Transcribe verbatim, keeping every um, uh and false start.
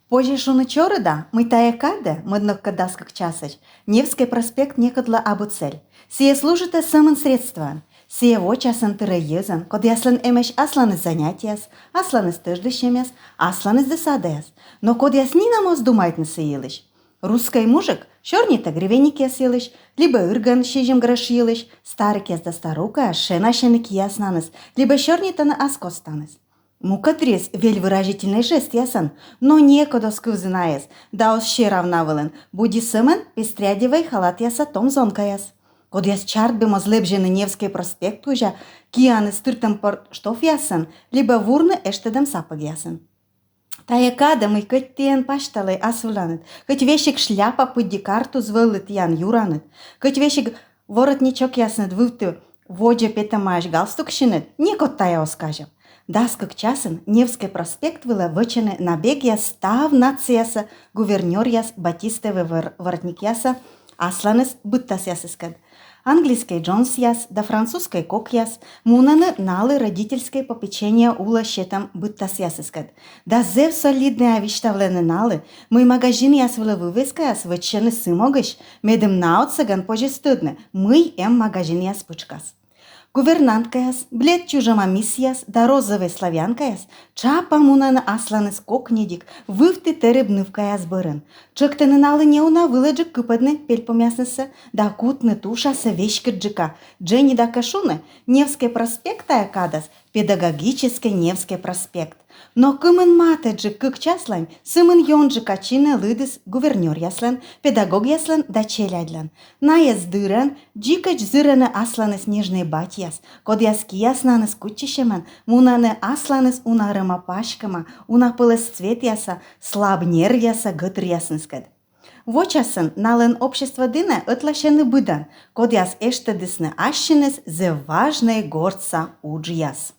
Позьӧ шуны чорыда, мый тайӧ кадӧ, мӧд нӧкыд дас кык часӧдз, Невскӧй проспект некодлы абу цель. Сійӧ служитӧ сӧмын средствоӧн. Сійӧ вочасӧн тырӧ йӧзӧн, кодъяслӧн эмӧсь асланыс занятиеяс, асланыс тӧждысьӧмъяс, асланыс досадаяс, но кодъяс нинӧм оз думайтны сы йылысь. Русскӧй мужик сёрнитӧ гривенникъяс йылысь, либӧ ыргӧн сизим грош йылысь, старикъяс да старукаяс шенасьӧны кияснаныс либӧ сёрнитӧны ас костаныс. Мукӧддырйиыс вель выразительнӧй жестъясӧн, но некод оз кывзы найӧс да оз серав на вылын, буди сӧмын пестрядевӧй халатъяса том зонкаяс, кодъяс чардбим оз лэбзьӧны Невскӧй проспект кузя кияныс тыртӧм пӧрт штофъясӧн либӧ вурны эштӧдӧм сапӧгъясӧн. Тайӧ кадӧ, мый кӧть тэ эн пасьталӧй ас выланыд, кӧть весиг шляпа пыдди картуз вӧлі тіян юраныд, кӧть весиг воротничокъясныд вывті водзӧ петӧмаӧсь галстуксьыныд, некод тайӧ оз казяв. Дас кык часын Невскӧй проспект вылӧ вӧчӧны набегъяс став нацияса гувернёръяс батистӧвӧй вор-, воротникъяса асланыс быдтасъясыскӧд. Английскӧй Джонсъяс да французскӧй Кокъяс мунӧны налы родительскӧй попечение улӧ сетӧм быдтасъясыскӧд. Да зэв солиднӧя висьтавлӧны налы, мый магазинъяс вылӧ вывескаяс вӧчсьӧны сы могысь, медым на отсӧгӧн позис тӧдны, мый эм магазинъяс пытшкас. Гувернанткаяс, бледь чужӧма миссъяс да розовӧй славянкаяс чапа мунӧны асланыс кокньыдик вывті тэрыб нывкаяс бӧрын. Тшӧктӧны налы неуна вылӧджык кыпӧдны пельпомъяснысӧ да кутны тушасӧ веськыдджыка. Дженьыда кӧ шуны, Невскӧй проспект тайӧ кадас педагогическӧй Невскӧй проспект. Но кымын матӧджык кык часлань сымын ёнджыка чинӧ лыдыс гувернёръяслӧн, педагогъяслӧн да челядьлӧн. Найӧс дырӧн дзикӧдз зырӧны асланыс нежнӧй батьяс, кодъяс кияснаныс кутчысьӧмӧн мунӧны асланыс уна рӧма паськӧма, уна пӧлӧс цветъяса, слаб нервъяса гӧтыръясныскӧд. Вочасӧн налӧн общество дінӧ ӧтлаасьӧны быдӧн, кодъяс эштӧдісны ассьыныс зэв важнӧй гортса уджъяс.